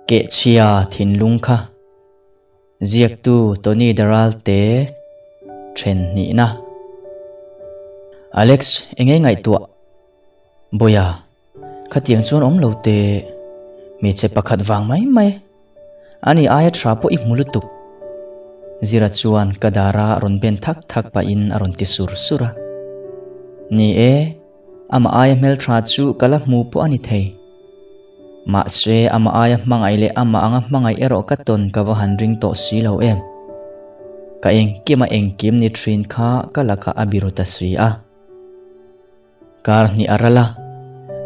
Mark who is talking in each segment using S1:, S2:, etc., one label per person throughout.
S1: Kehchhia thinlung kha ziaktu Tony Daral te then hnihna. Alex, enge ngaihtuah? Boya, khatiang chuan awm lo teh. Hmeichhe pakhat vang mai mai. Ani aia tha pawh i hmu lutuk. Zira chuan ka dara rawn ben thak thak pahin a rawn ti sur sur a. Ni e, amah aia hmeltha chu ka la hmu pawh a ni thei. Mahse, amah aia hmangaih leh amah anga hmangaih erawh ka tawn ka va han ring tawh si lo em. Ka engkim a engkim ni thin kha ka lakah a biru ta si a. Kar hnih a ral a,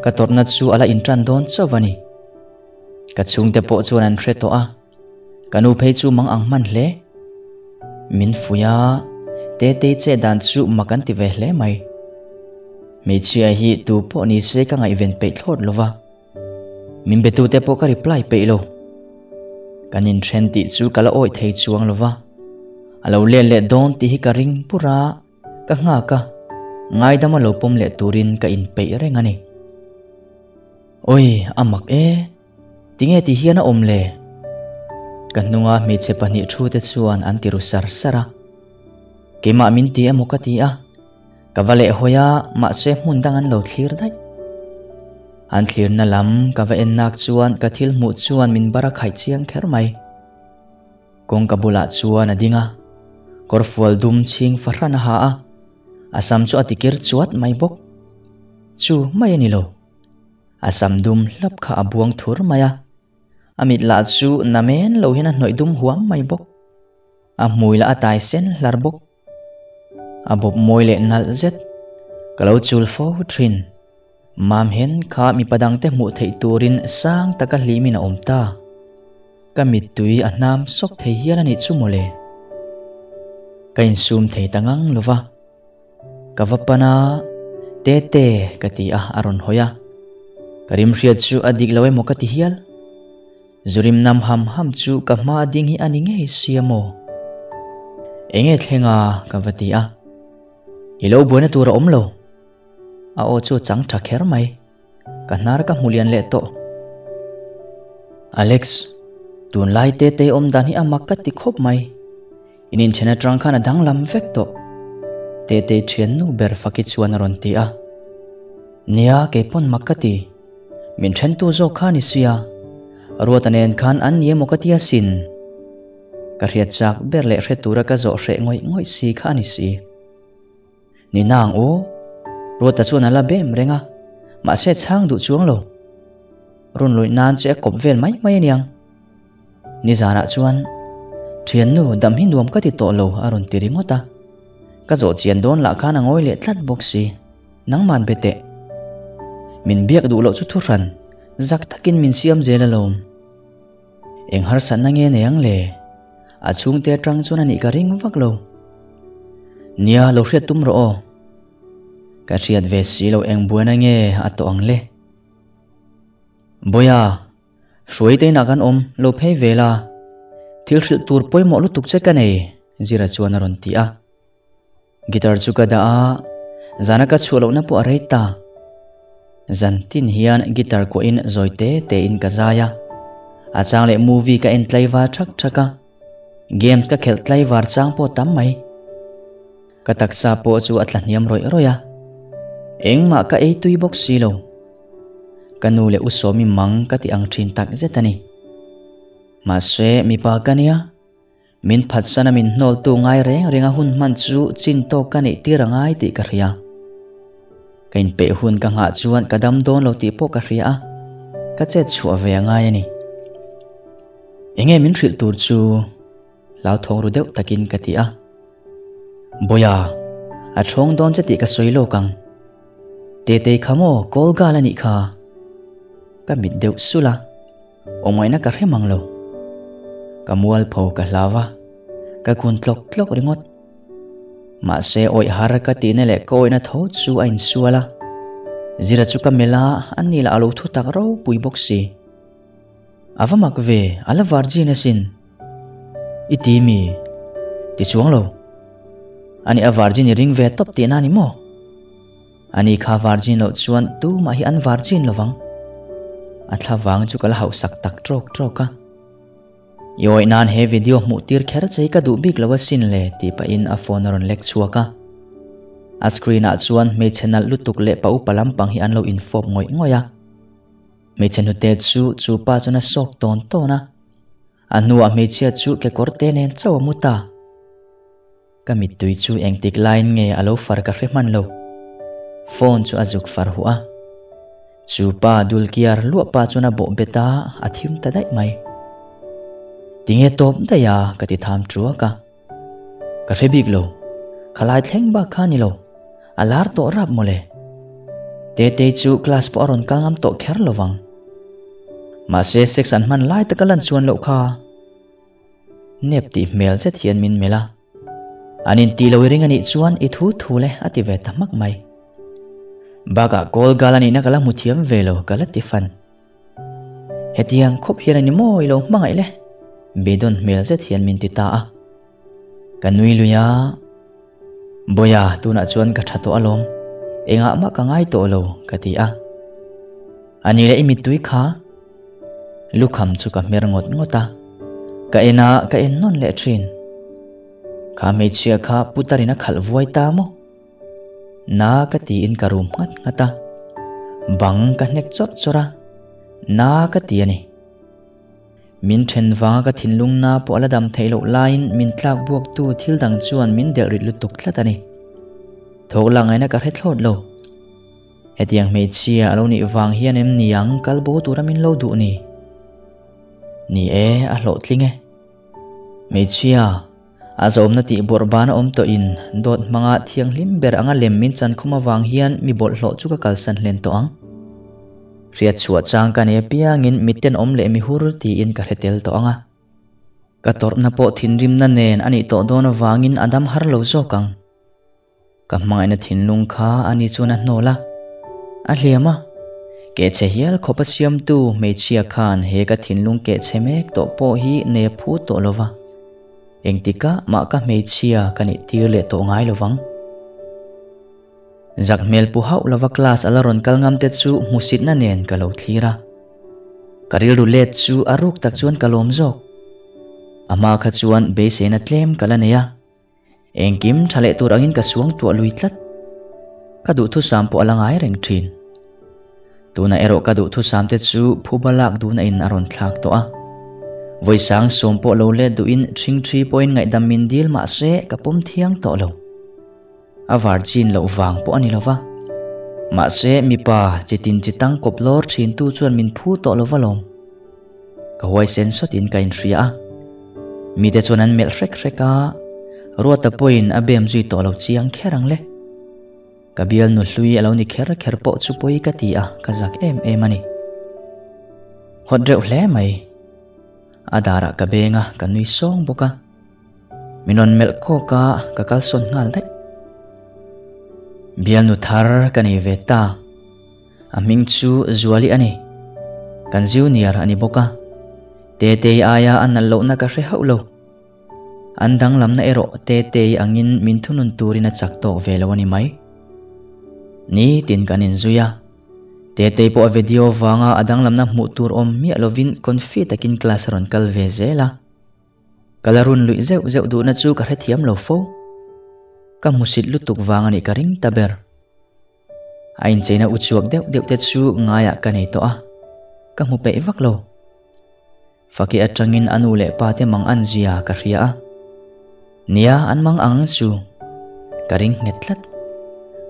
S1: ka tawrhna chu a la intan dawn chauh a ni. Ka chhungte pawh chuan an hre tawh a, ka nu phei chu mang ang hman hle. Min fuih a, Tetei che dan chu mak an ti ve hle mai. Hmeichhia hi tu pawh ni se ka ngaihven peih thlawt lo va, min betute pawh ka reply peih lo. Kan inthen tih chu ka la awih thei chuang lo va, a lo let leh dawn tih hi ka ring pur a. Ka nghak a, ngaidama lo pawm leh turin ka inpeih reng a ni. Awi, a mak e, tinge ti hian a awm le? Ka hnunga hmeichhe pahnih thu te chuan an ti ru sar sar a. Keimah min ti emaw ka ti a, ka va leh hawi a, mahse hmun dang an lo thlir daih. An thlirna lam ka va en nak chuan ka thil hmuh chuan min bar a khaih chiang kher mai. Kawngka bulah chuan a ding a, kawrfual dum chhing fahran a ha a, a sam chu a tikir chuat mai bawk. Chu mai a ni lo, a sam dum hlap kha a buang thur mai a, a mit lah chu na men lo hian a hnawih dum huam mai bawk. A hmui lah a tai sen hlar bawk. A bawp mawi leh nalh zet, ka lo chul fo thin. Mam hen kha mipa dangte hmuh theih turin sang taka hlimin a awm ta. Ka mittui a hnam sawk thei hial a nih chu mawle. Ka insum thei ta ngang lo va. Ka va pan a, Tete ka ti a, a rawn hawi a. Ka rimhriat chu a dik lo emaw ka ti hial. Zurim nam ham ham chu ka hma a ding hi a ni ngei sia maw? Enge thleng a? ka va ti a. I lo buaina tur a awm lo. A aw chu a chang tha kher mai. Ka hnar ka hmu lian leh tawh. Alex, tunlai Tetei awm dan hi a mak ka ti khawp mai. In inthen atang khan a danglam vek tawh. Tetei thiannu ber Faki chuan a rawn ti a. Nia, keipawn mak ka ti. Min thentu zawk kha ni sia. Ruata nen khan an ni emaw ka ti asin. Ka hriat chak ber leh hre tura ka zawh hreh ngawih ngawih si kha a ni si. Ni nang aw. Ruata chuan a la bem reng a, mahse chhang duh chuang lo. Rawn lawih nan che a kawp vel mai mai aniang. Nizanah chuan, Thiannu, dam hi nuam ka ti tawh lo a rawn ti ringawt a. Ka zawh chian dawn lah khan a ngawi leh tlat bawk si. Nangman be teh. Min biak duh loh chu thuhran, zak takin min siam zel alawm. Eng harsatna nge nei ang le? A chhungte atang chuan a nih ka ring vak lo. Nia, lo hriat tum rawh aw. Ka hriat ve si lo eng buaina nge a tawh ang le? Bawia, hruai te inah kan awm, lo phei ve la. Thil hrilh tur pawimawh lutuk che ka nei, Zira chuan a rawn ti a. Guitar chu ka dah a, zana ka chhuah lohna pawh a rei ta. Zan tin hian guitar kuahin zawi te tein ka zai a, a chang leh movie ka en tlaivar thak thak a, games ka khelh tlaivar chang pawh tam mai. Ka taksa pawh chu a tla hniam rawih rawih a, engmah ka ei tui bawk si lo. Ka nu leh u Sawmi mang ka ti ang thin tak zet a ni. Mahse mipa ka nia. Min phatsan a min hnawltu ngai reng reng a hun hman chu chin tawk ka neih tir a ngai tih ka hria. Ka inpeih hun ka nghah chuan ka dam dawn lo tih pawh ka hria a, ka chet chhuah ve a ngai a ni. Enge min hrilh tur chu hlauthawng ru deuh takin ka ti a. Bawia, a thawng dawn che tih ka sawi lawk ang. Tetei kha maw call gal a nih kha? Ka mit deuh sulh a. Awmngaihna ka hre mang lo. Ka mualpho ka hlau a, ka kun tlawk tlawk ringawt. Mahse awih har ka tihna leh ka awihna tho chu a insual a. Zira chu ka melh a, a ni lah a lo thu tak ropui bawk si. A va mak ve, a la virgin asin. I ti mi? Ti chuang lo. Ani a virgin i ring ve tawp tihna a ni maw? Ani kha virgin loh chuan tumah hi an virgin lovang. A thla vang chu ka la hauhsak tak trawk trawk a. I awih nan he video hmuh tir kher che hi ka duh bik lo asin le tih pahin a phone a rawn lek chhuak a. A screen ah chuan hmeichhe nalh lutuk leh pa upa lampang hi an lo infawp ngawih ngawih a. Hmeichhe hnute chu chu pa chuan a sawk tawn tawn a. A hnuah hmeichhia chu kekawr te nen chauh a mu ta. Ka mittui chu engtik laiin nge a lo far ka hre hman lo. Phone chu a zuk far huh a. Chu pa dulkiar luah pa chuan a bawh bet a, a thim ta daih mai. Tinge tawp daih a ka ti tham truak a. Ka hre bik lo. Khalai thleng bak kha ni lo. A lar tawh rap mawle. Tetei chu class pawh a rawn kal ngam tawh kher lo vang. Mahse sex an hman lai taka lan chuan loh kha. Nep tih hmel zet hian min melh a. An intih lo i ring anih chuan i thu thu le a ti ve ta hmak mai. Bakah kawl gal anihna ka la hmu thiam ve lo ka la ti fan. Hetiang khawp hian a ni maw i lo hmangaih le? Beidawn hmel zet hian min ti ta a. Ka nui lui a, Bawiha tunah chuan ka tha tawh alawm, engah mah ka ngai tawh lo ka ti a. A ni leh i mittui kha? Lukham chu ka hmer ngawt ngawt a, ka en a ka en nawn leh thin. Kha hmeichhia kha putarin a khalh vuai ta maw? Na ka tiin ka rum nghat nghat a, bang ka hnek chawrh chawrh a, na ka ti a ni. Min then vanga ka thinlung na pawh a la dam theih loh laiin min tlak buaktu thil dang chuan min delh rit lutuk tlat a ni. Thawk la ngaihna ka hre thlawt lo. Hetiang hmeichhia a lo nih vang hian em ni ang kal bo tura min lo duh ni? Ni e, a hlawhtling e. Hmeichhia, a zawmna tih bawrh ban a awm tawhin dawt hmanga thianghlim ber anga lem min chan khum avang hian mi bawlhhlawh chu ka kalsan hlen tawh ang. Hriat chhuah chang ka nei apiangin miten awm leh mi hur tiin ka hre tel tawh ang a. Ka tawrhna pawh thinrimna nen a nih tawh dawn avangin a dam har lo zawk ang. Ka hmangaihna thinlung kha ani chuan a hnawl a, a hliam a. Kehchhe hial khawp a siamtu hmeichhia khan he ka thinlung kehchhe mek tawh pawh hi nei a phut tawh lo va. Engtikah mah ka hmeichhia ka nih tir leh tawh ngai lo vang. Zak hmel pu hauh lova class a la rawn kal ngam te chu hmusitna nen ka lo thlir a. Ka rilru let chu a ruk tak chuan ka lawm zawk. A hma kha chuan beiseina tlem ka la nei a. Engkim tha leh tur angin ka suang tuah lui tlat. Ka duhthusam pawh a la ngai reng thin. Tunah erawh ka duhthusam te chu phuba lak duhna in a rawn thlak tawh a. Vawisang sawm pawh lo let duhin ṭhingṭhi pawhin ngaihdam min dil mah se ka pawm thiang tawh lo. A virgin loh vang pawh a ni lova. Mahse mipa chitin chitang kawp lawr thintu chuan min phu tawh lova lawm. Ka huaisen sawtin ka inhria a. Mite chuan an melh hrek hrek a, Ruata pawhin a bem zui tawh lo chiang kher ang le. Ka bialnu hlui a lo ni kher kher pawh chu pawi ka ti a, ka zak em em a ni. Hawt reuh hle mai. A darah ka beng a, ka nui sawng bawk a. Min rawn melh kawk a, ka kalsawn nghal daih. Bialnu thar ka nei ve ta. A hming chu Zuali a ni. Kan junior a ni bawk a. Tetei aia a nalh lohna ka hre hauh lo. An danglamna erawh Tetei angin min thunun turin a chak tawk ve lo a ni mai. Nitin kan inzui a. Tetei pawh a video vanga a danglamna hmuh tur awm miah lovin confi takin class a rawn kal ve zel a. Ka la run luih zeuh zeuh duhna chu ka hrethiam lo fo. Ka hmusit lutuk vang a nih ka ring ta ber. A incheina u chhuak deuh deuh te chu ngaiah ka nei tawh a, ka hmu peih vak lo. Faki atangin a nu leh pa te mang an zia ka hria a. Nia, an mang ang chu ka ring nghet tlat.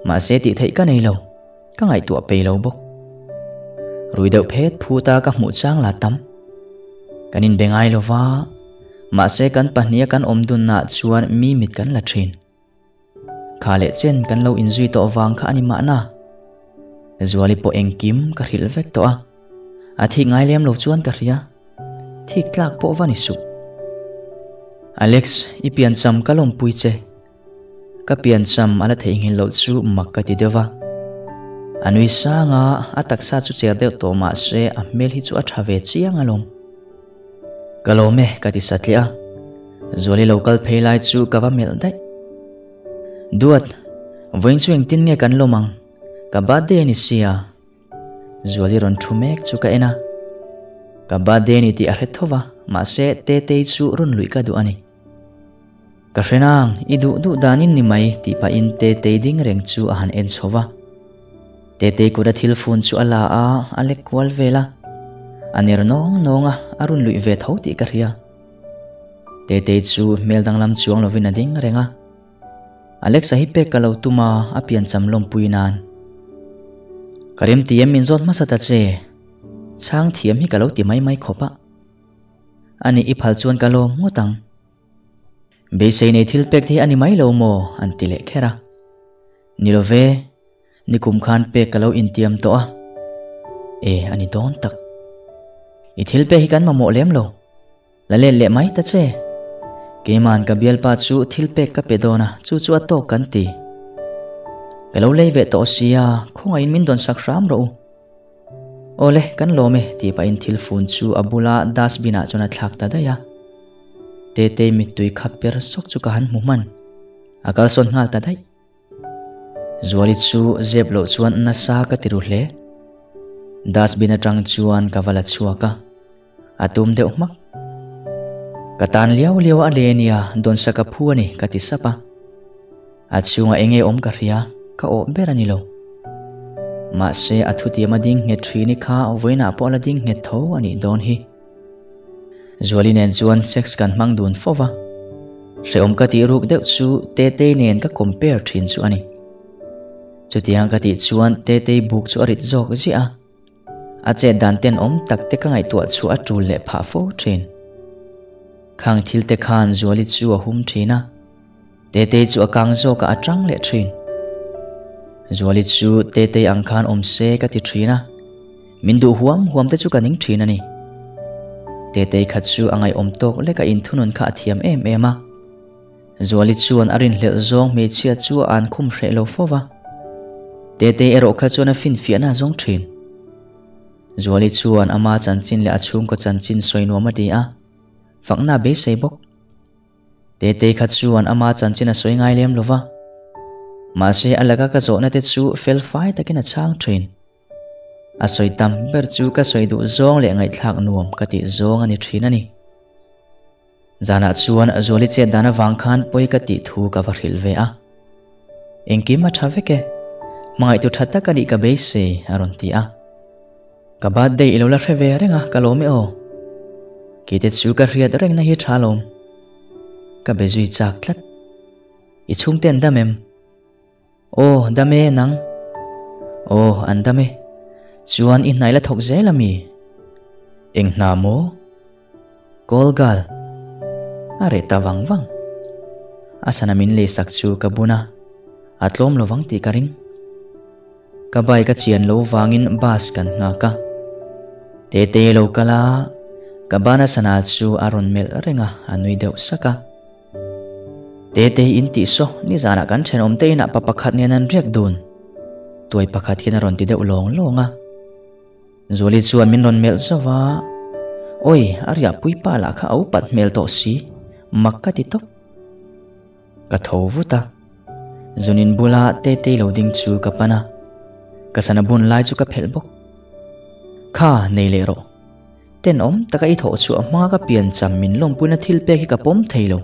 S1: Mahse tih theih ka nei lo, ka ngaihtuah pei lo bawk. Rui deuh phet phut a ka hmuh chang la tam. Kan inbe ngai lo va, mahse kan pahniha kan awm dunnaah chuan mi mit kan la thin. Kha leh chen kan lo inzui tawh vang kha a ni mahna. Zuali pawh engkim ka hrilh vek tawh a, a thik ngai lem lo chuan ka hria. Thik tlak pawh va ni suh. Alex, i piancham ka lawmpui che. Ka piancham a la theihnghilh loh chu mak ka ti deuh va. A nui sang a, a taksa chu cher deuh tawh mah se a hmel hi chu a tha ve chiang alawm. Ka lawm e ka ti satliah a, Zuali lo kal phei lai chu ka va melh daih. Duat, vawiin chu engtin nge kan lawm ang? Ka birthday a ni sia. Zuali rawn thu mek chu ka en a. Ka birthday ni tih a hre tho va, mahse Tetei chu rawn luih ka duh a ni. Ka hre nang, i duh duh danin ni mai tih pahin Tetei ding reng chu a han en chho va. Tetei kut a thil fun chu a la a, a lek kual vel a. A ner nawng nawng a, a rawn luih ve tho tih ka hria. Tetei chu hmel danglam chuang lovin a ding reng a. Alexa hi pek ka lo tum a, a piancham lawmpui nan. Ka remti em min zawt hmasa ta che. Chhang thiam hi ka lo ti mai mai khawp a. Ani i phal chuan ka lawm ngawt ang. Beisei nei thil pek te hi a ni mai lo maw? an ti leh kher a. Ni lo ve, nikum khan pek ka lo intiam tawh a. E, a ni dawn tak. I thil pek hi kan mamawh lem lo. La let leh mai ta che. Keiman ka bialpa chu thil pek ka pe dawn a, chu chu a tawk kan ti. Ka lo lei ve tawh sia, khawngaihin min dawn sak hram rawh u. Awle, kan lawm e, tih pahin thil fun chu a bula dustbin ah chuan a thlak ta daih a. Tetei mittui kha per sawk chu ka han hmu hman. A kalsawn nghal ta daih. Zuali chu zep loh chuan nasa ka ti ru hle. Dustbin atang chuan ka va la chhuak a, a tum deuh hmak. Ka tan liau liau a le nia, dawnsa ka phu a ni, ka ti sap a. A chhungah enge awm ka hria, ka awh ber a ni lo. Mahse a thutiam a ding nghet thin i kha vawiinah pawh a la ding nghet tho a nih dawn hi. Zuali nen chuan sex kan hmang dun fo va. Hrehawm ka tih ruk deuh chu Tetei nen ka compare thin chu a ni. Chutiang ka tih chuan Tetei buk chu a rit zawk ziah a. A chet dan tenawm tak te ka ngaihtuah chhuah a tul leh phah fo thin. Khang thil te khan Zuali chu a hum thin a. Tetei chu a kang zawkah a tang leh thin. Zuali chu Tetei ang khan awm se ka ti thin a, min duh huam huam te chu ka ning thin a ni. Tetei kha chu a ngaihawm tawk lek a inthunun kha a thiam em em a. Zuali chuan a rinhlelh zawng hmeichhia chu a an khum hreh lo fo va. Tetei erawh kha chuan a finfiahna a zawng thin. Zuali chuan ama chanchin leh a chhungkaw chanchin sawi nuam a ti a, fakna a beisei bawk. Tetei kha chuan ama chanchin a sawi ngai lem lo va. Mahse a laka ka zawhna te chu fel fai takin a chhang thin. A sawi tam ber chu ka sawi duh zawng leh ngaihthlak nuam ka tih zawng a ni thin a ni. Zanah chuan Zuali chet dan avang khan pawi ka tih thu ka va hrilh ve a. Engkim a tha vek e. Hmangaihtu tha tak a nih ka beisei a rawn ti a. Ka birthday i lo la hre ve reng a, ka lawm e aw. Keite chu ka hriat rengna hi tha lawm. Ka be zui chak tlat. I chhungte an dam em? Aw, dam e nang. Aw, an dam e. Chuan i hnai la thawk zel a mi? Eng hna maw? Call girl. A reh ta vang vang. A sana min leisak chu ka bun a, a tlawm lovang tih ka ring. Ka bike a chian lo vangin bus kan nghak a. Tete lo kal a, ka bana sana chu a rawn melh reng a, a nui deuh sak a. Tete in tih saw, nizanah kan thenawm te inah pa pakhat nen an riak dun. Tuai pakhat hian a rawn ti deuh lawng lawng a. Zuali chuan min rawn melh zauh a, Awi, a riahpui pa lah kha a upat hmel tawh si, mak ka ti tawp. Ka tho vut a, Zunin bula Tetei lo ding chu ka pan a, ka sana bun lai chu ka phelh bawk. Kha, nei leh rawh. Tenawm taka i thawh chhuah hma ka pian cham min lawmpuina thil pek hi ka pawm thei lo.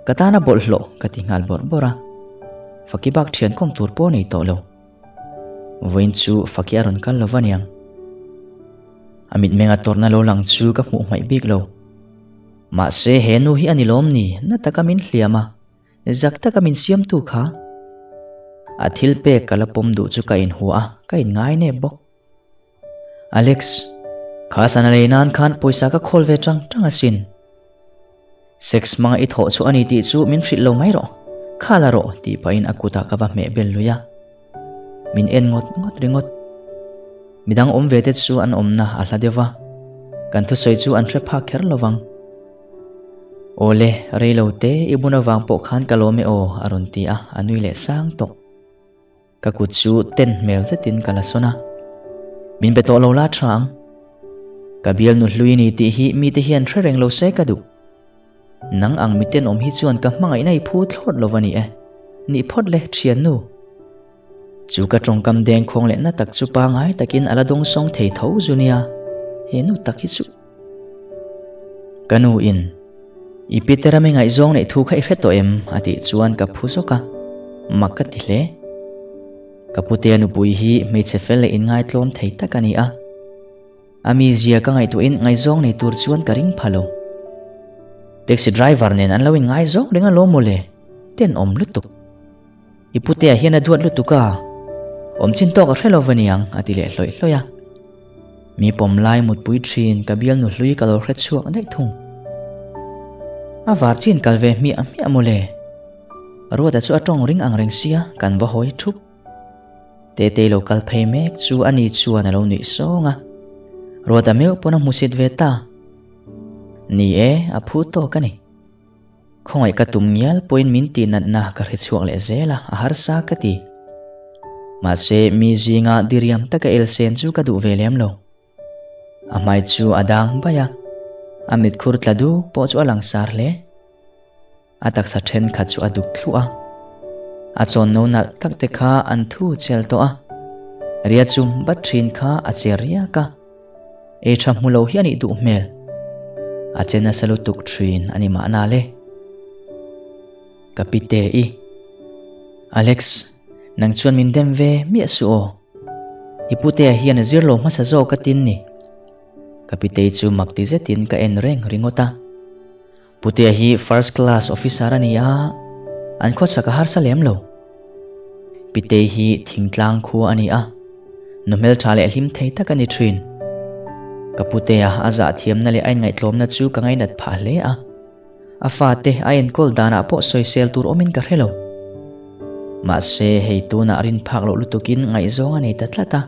S1: Ka tana bawlhhlawh ka ti nghal bawrh bawrh a. Faki bak thian kawm tur pawh nei tawh lo. Vawiin chu Faki a rawn kal lo va niang. A mitmenga tawrhna lo lang chu ka hmuh hmaih bik lo. Mahse he nu hi a ni lawm ni, na taka min hliam a, zak taka min siamtu kha. A thil pek ka la pawm duh chu ka inhua a, ka inngai nep bawk. Alex, kha sana lei nan khan pawisa ka khawl ve tang tang asin. Sex hmanga i thawh chu a ni tih chu min hrilh lo mai rawh, kha la rawh tih pahin a kutah ka va hmeh bel lui a. Min en ngawt ngawt ringawt. Midang awm ve te chu an awmna a hla deuh va, kan thusawi chu an hre phak kher lo vang. Awle, rei lo te, i bun avang pawh khan ka lawm e aw, a rawn ti a, a nui leh sang tawh. Ka kut chu ten hmel zetin ka la sawn a, Min be tawh lo la tha ang. Ka bialnu hlui ni tih hi mite hian hre reng lo se ka duh. Nang ang miten awm hi chuan ka hmangaihna i phu thlawt lo va ni e. Nih phawt le, thiannu. Chu ka tawngkam deng khawng leh na tak chu pangai takin a la dawngsawng thei tho zu nia, he nu tak hi chu. Ka nu in, I Peter-a mi ngaihzawng neih thu kha i hre tawh em? a tih chuan ka phu zawk a, mak ka ti hle. Ka putea nupui hi hmeichhe fel leh inngaitlawm thei tak a ni a. A mizia ka ngaihtuahin ngaihzawng nei tur chuan ka ring pha lo. Taxi driver nen an lo inngaizawng reng alawm mawle, tenawm lutuk. I putea hian a duat lutuk a, awm chin tawk a hre lo va niang, a ti leh hlawih hlawih a. Mi pawm lai mutpui thin ka bialnu hlui ka lo hre chhuak daih thung. A var chin kal ve hmiah hmiah mawle. Ruata chu a tawng ring ang reng sia kan va hawi thup. Tetei lo kal phei mek chu a ni chuan a lo nuih sawng a. Ruata meuh pawn a hmusit ve ta. Ni e, a phu tawk a ni. Khawngaih ka tum ngial pawhin min tih natna ka hre chhuak leh zel a, a harsa ka ti. Mahse, mi zinga diriam taka elsen chu ka duh ve lem lo. A hmai chu a dang baih a, a mitkhur tla duk pawh chu a langsar hle. A taksa thenkhat chu a duk thluah a, a chawn no nalh tak te kha an thu chel tawh a, ria chum bat thin kha a che riak a. Ei tha hmu lo hi a nih duh hmel. A che nasa lutuk thin a ni mahna le. Ka pi te i. Alex, nang chuan min dem ve miah suh aw. I putea hian a zir lo hmasa zawk a tin ni. Ka pitei chu mak ti zetin ka en reng ringawt a. Putea hi first class officer a ni a, an khawsak a harsa lem lo. Pitei hi thingtlang khua a ni a, nu hmeltha leh hlim thei tak a ni thin. Ka Putea a zahthiamna leh a inngaihtlawmna chu ka ngainat phah hle a, a fate a enkawl danah pawh sawisel tur awmin ka hre lo. Mahse, hei tunah rin phak loh lutukin ngaihzawng a nei ta tlat a,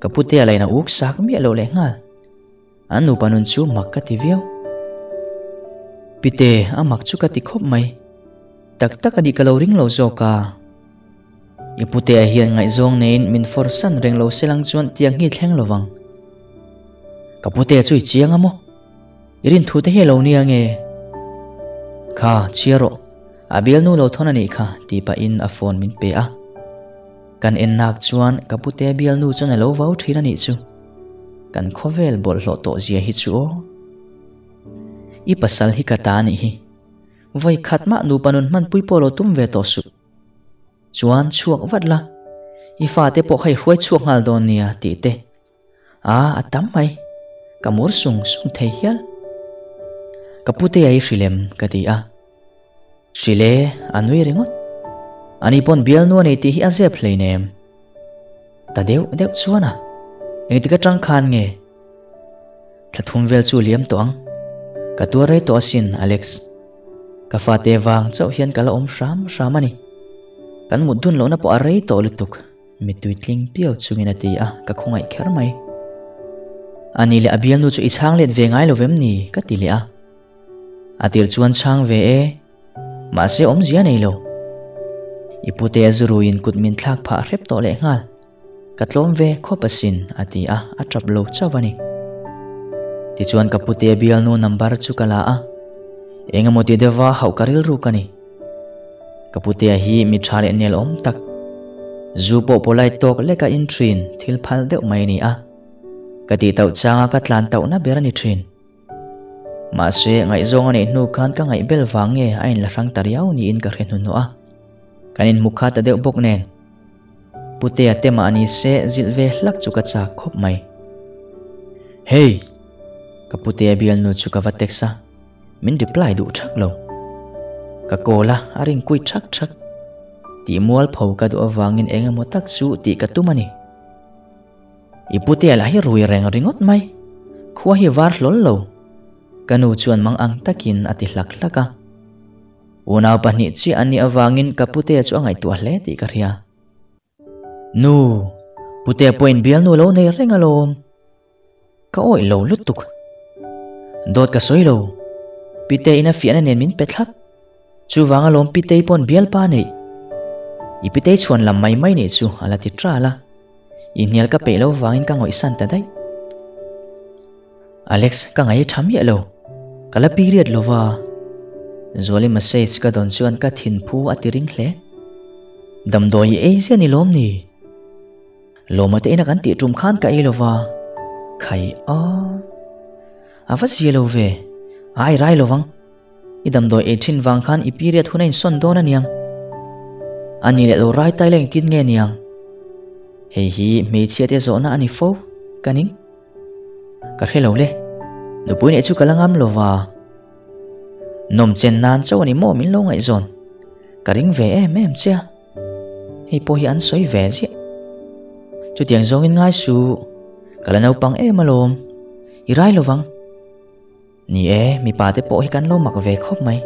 S1: ka Putea lain a uk sak miah loh lehnghal. An nupa nun chu mak ka ti viau. Pite, a mak chu ka ti khawp mai. Tak tak a nih ka lo ring lo zawk a. I putea hian ngaihzawng neiin min forsan reng lo selang chuan tiang hi thleng lo vang. Ka putea chu i chiang a maw? I rin thu te hi a lo nia nge? Kha, chhia rawh. A bialnu lo thawn a nih kha, tih pahin a phone min pe a. Kan en nak chuan ka putea bialnu chuan a lo vau thin a nih chu. Kan khawvel bawlhhlawh tawh zia hi chu aw. I pasal hi ka ta anih hi. Vawi khat mah nupa nun hmanpui pawh lo tum ve tawh suh. Chuan chhuak vat la, i fate pawh kha i hruai chhuak nghal dawn nia tih te. A, a tam mai. Ka mur sung sung thei hial. Ka putea i hrilem ka ti a. Hrile, a nui ringawt. Ani pawn bialnu a nei tih hi a zep hleinem. Ta deuh deuh chuan a, engtik atang khan nge? Thla thum vel chu liam tawh ang. Ka tuar rei tawh asin, Alex. Ka fate vang chauh hian ka la awm hram hram a ni. Kan mut dun lohna pawh a rei tawh lutuk, mittui tling piau chungin a ti a, ka khawngaih kher mai. A ni leh a bialnu chu i chhang let ve ngai lo vem ni? ka ti leh a. A tir chuan chhang ve e, mahse awmzia nei lo. I pute a zuruiin kut min thlak phah hrep tawh leh nghal. Ka tlawm ve khawp asin, a ti a, a tap lo chauh a ni. Tichuan ka pute bialnu number chu ka la a, eng emaw ti deuha hauh ka rilru ka ni. Ka putea hi mi tha leh nel awm tak, zu pawh polite tawk leka in thin thil phal deuh mai a ni a, ka tih tauh changa ka tlan tauhna ber a ni thin. Mahse, ngaihzawng a neih hnu khan ka ngaih bel vang nge a inla hrang ta riau niin ka hre hnuhnawh a. Kan inhmu kha ta deuh bawk nen. Putea te mah ni se zilh ve hlak chu ka chak khawp mai. Hey! Ka Putea bialnu chu ka va text a, min reply duh thak lo. Ka call a, a ring kuit thak thak. Tih mualpho ka duh avangin eng emaw tak chu tih ka tum a ni. I putea lah hi rui reng ringawt mai. Khua hi var hlawl lo. Ka nu chuan mang ang takin a ti hlak hlak a. Unau pahnih chiah an nih avangin ka putea chu a ngaihtuah hle tih ka hria. Nu, putea pawhin bialnu lo nei reng alawm. Ka awih lo lutuk. Dawt ka sawi lo. Pite in a fiahna nen min pe thlap. Chuvang alawm Pitei pawn bialpa neih. I Pitei chhuan lam mai mai nih chu a la ti tral a. I hnial ka peih lo vangin ka ngawihsan ta daih. Alex, ka ngaih tha miah lo. Ka la period lo va. Zuali message ka dawn chuan ka thinphu a ti ring hle. Damdawi i ei zia ni lawm ni? Lawma te ina kan tih tum khan ka ei lo va. Khai a. A va zia lo ve. Ai rai lovang. I damdawi ei thin vang khan i period hun a insawn dawn a niang. A ni leh lo rai tai la engtin nge niang? Hei hi hmeichhia te zawhna a ni fo ka ning. Ka hre lo le. Nupui neih chu ka la ngam lova. Nawm chen nan chauh a ni maw min lo ngaihzawn. Ka ring ve em em che a. Hei pawh hi an sawi ve ziah. Chutiang zawngin ngai suh. Ka la naupang em alawm. I rai lovang. Ni e, mipa te pawh hi kan lo mak ve khawp mai.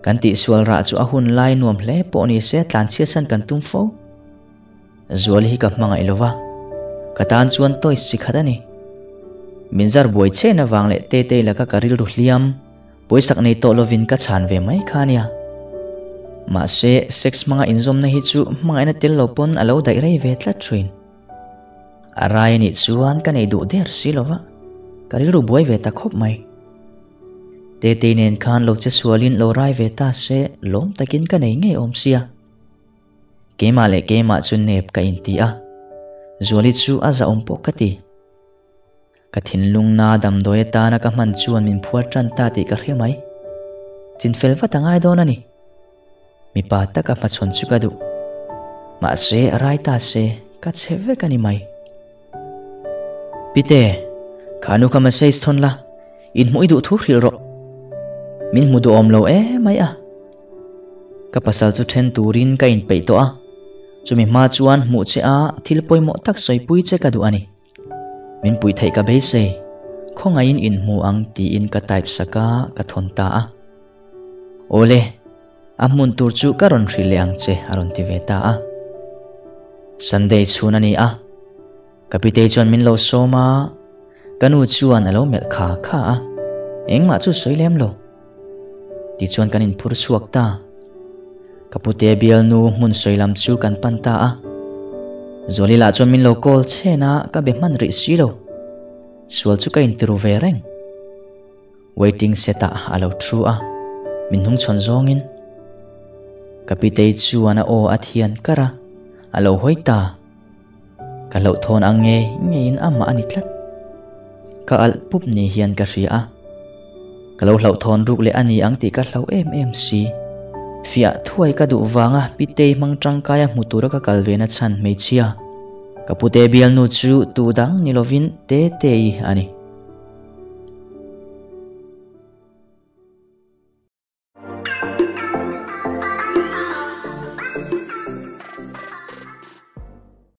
S1: Kan tihsual rah chu a hun lai nuam hle pawh ni se tlanchhiat san kan tum fo. Zuali hi ka hmangaih lo va, ka tan chuan toys chi khat a ni. Min zar buai chen avang leh Tetei laka ka rilru hliam, pawisak nei tawh lovin ka chhan ve mai kha a nia. Mahse, sex hmanga inzawmna hi chu hmangaihna tel lo pawn a lo daih rei ve tlat thin. A rai a nih chuan ka nei duh der si lo va, ka rilru buai ve ta khawp mai. Tetei nen khan lo che sualin lo rai ve ta se lawm takin ka nei ngei awm sia. Keimah leh keimah chu nep ka inti a, Zuali chu a zahawm pawh ka ti. Ka thinlungna damdawi atana ka hman chuan min phuar tan ta tih ka hre mai. Chinfel vat a ngai dawn a ni. Mipa taka hmachhawn chu ka duh. Mahse, a rai ta se, ka chhe vek a ni mai. Pite, kha nu kha message thawn la, inhmuh i duh thu hrilh rawh. Min hmu duhawm lo emai a. Ka pasal chu then turin ka inpeih tawh a, chumi hma chuan hmuh che a thil pawimawh tak sawipui che ka duh a ni. Min puih theih ka beisei, khawngaihin inhmu ang tiin ka type sak a, ka thawn ta a. Awle, a hmun tur chu ka rawn hrilh leh ang che a rawn ti ve ta a. Sunday chhun a ni a, ka pitei chuan min lo sawm a, ka nu chuan a lo melh kha kha a, engmah chu sawi lem lo. Tichuan kan inphur chhuak ta. Ka pute bialnu hmun sawi lam chu kan pan ta a. Zuali lah chuan min lo call chhen a, ka be hman rih si lo. Sual chu ka intiru ve reng. Waiting set ah a lo thu a, min hnungchhawn zawngin. Ka pitei chuan a aw a thian kar a, a lo hawi ta. Ka hlauhthawn ang ngei ngeiin amah a ni tlat. Ka alh pup ni hian ka hria a. Ka lo hlauhthawn ruk leh a ni ang tih ka hlau em em si. Fiah thuai ka duh vanga Pitei hmang tangkaia hmu tura ka kal ve na chhan hmeichhia. Ka pute bialnu chu tu dang ni lovin Tetei a ni.